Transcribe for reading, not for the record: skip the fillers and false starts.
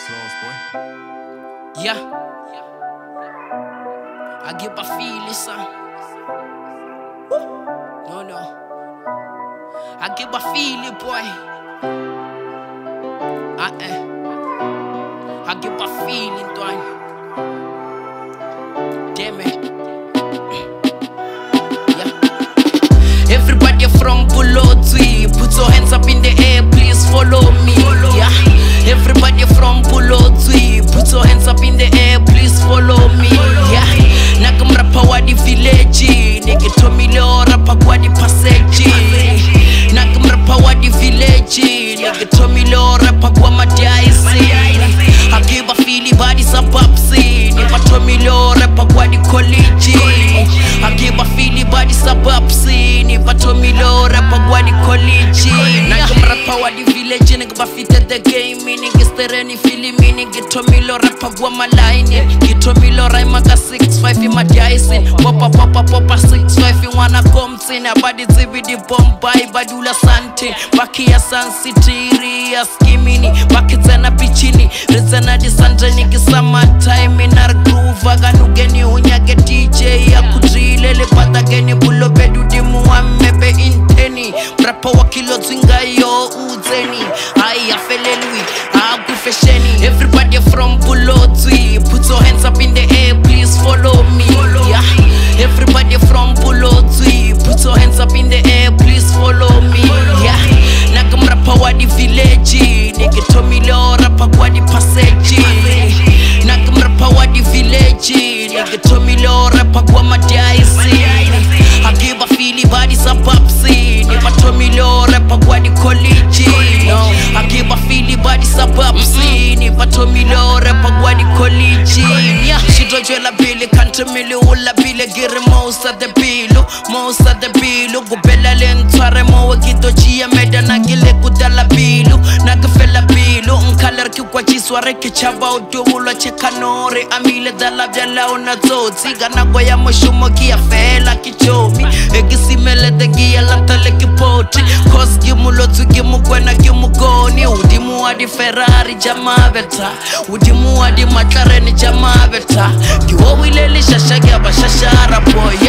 Sauce, boy. Yeah. I get my feelings, son. No, no. I get my feeling, boy. I get my feeling, dog. Damn it. Yeah. Everybody from Bulotwi, put your hands up in the air, please follow me. Yeah. Everybody from Bulotwi, put your hands up in the air, please follow me. Yeah. Nakamrapa wa di village, nigga tomilo rapa kwa di passage. Nakamrapa wa di village, nigga tomilo rapa kwa madiaisi. I give a feeling body sabapsi, nigga tomilo rapa kwa di college. I give a feeling body sabapsi, nigga tomilo rapa kwa di college. Nakamrapa wa di village, nigga bafite the game, nigga stereni feeling me, nigga tomilo rapa kwa malaini. Gitomilo rhyme ka 6-5 in my dicing. Popa popa popa 6-5 in wanna come sin. Abadi zibidi Bombay badula sante. Baki ya Sun City ria skimini. Baki zena pichini. Rizena di sante nigga summertime in our groove. Aganugeni unyake DJ ya kudrile le patageni bulo bedu dimu wa mebe inteni. Mrapa wa kilo zwinga yo uzeni. Ay afelelwi agufesheni. Everybody from Bulotwi, put your hands up in the air, please follow me. Yeah. Everybody from Bulotwi, put your hands up in the air, please follow me. Yeah. Nakamrapa wa di village, nigga tomilo rapa kwa di passage. Nakamrapa wa di village, nigga tomilo rapa kwa madiaisi. I give a feeling body sabapsi, nigga tomilo rapa kwa di college. I give a feeling body sabapsi, nigga tomilo rapa kwa di college. Yeah, she dojela bili kanti mili ula bile giri mosa the bilu, mosa the bilu. Gubela lentware mowe gidochia meda na gile kudala bilu, na gifela bilu. Nkaler ki kwa chisware ki chaba udubulwa chekanore amile dala byala una tsotsi kana go ya moshumo ki ya fela ki chomi ekisimele de ki ya latale ki poti cause ki mulotsi ki mukwena ki mugoni udimu wa di Ferrari jamabeta udimu wa di McLaren jamabeta ki wo wile le shasha ke ba shashara boy.